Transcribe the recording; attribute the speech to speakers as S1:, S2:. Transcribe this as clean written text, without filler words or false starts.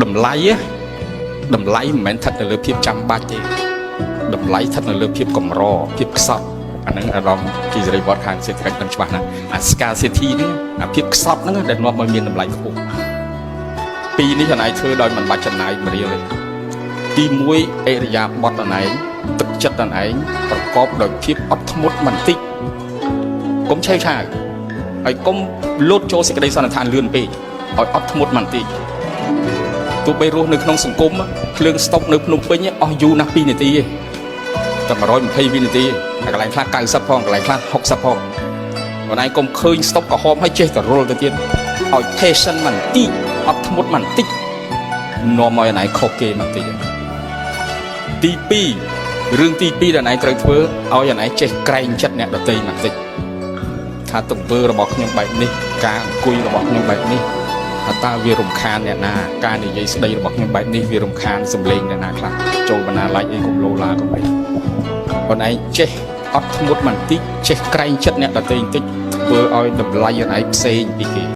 S1: តម្លៃណាតម្លៃមិនមែនស្ថិតនៅលើភាពចាំបាច់ទេតម្លៃស្ថិតនៅលើភាពកម្រភាពខ្សត់អាហ្នឹងអារម្មណ៍ជីសេរីវត្តខាងសេដ្ឋកិច្ចដឹងច្បាស់ណាស់អា scarcity ហ្នឹងអាភាពខ្សត់ហ្នឹងដែលនាំឲ្យមានតម្លៃខ្ពស់ពីរនេះអនឯងធ្វើដោយមិនបាច់ចំណាយមួយរៀលទេទី1អិរិយាបថអនឯងទឹកចិត្តអនឯងប្រកបដោយភាពអត់ធ្មត់បន្តិចកុំឆេវឆាវហើយកុំលោតចូលសេចក្តីសន្និដ្ឋានលឿនពេកឲ្យអត់ធ្មត់បន្តិច ទោះបីរស់នៅក្នុងសង្គមភ្លើងស្តុកនៅភ្នំពេញអស់យូរណាស់2នាទីទេតែ120វិនាទីហើយកន្លែងខ្លះ90ផងកន្លែងខ្លះ60ផងបងឯងកុំឃើញស្តុកក្រហមហើយចេះតែរុលទៅទៀតឲ្យ patient បន្តិចអត់ធ្មត់បន្តិចនាំឲ្យអនឯងខុសគេបន្តិចទី2រឿងទី2ដែលអនឯងត្រូវធ្វើឲ្យអនឯងចេះក្រែងចិត្តអ្នកដទៃបន្តិចថាទង្វើរបស់ខ្ញុំបែបនេះការអង្គុយរបស់ខ្ញុំបែបនេះ ថាតើវារំខានអ្នកណាការនិយាយស្ដីរបស់ខ្ញុំបែបនេះវារំខានសំឡេងអ្នកណាខ្លះចូលបណ្ណាល័យអីកុំលោឡាកុំអីបងឯងចេះអត់ធ្មត់បន្តិចចេះក្រែងចិត្តអ្នកដទៃបន្តិចធ្វើឲ្យតម្លៃអនឯងផ្សេងពីគេ។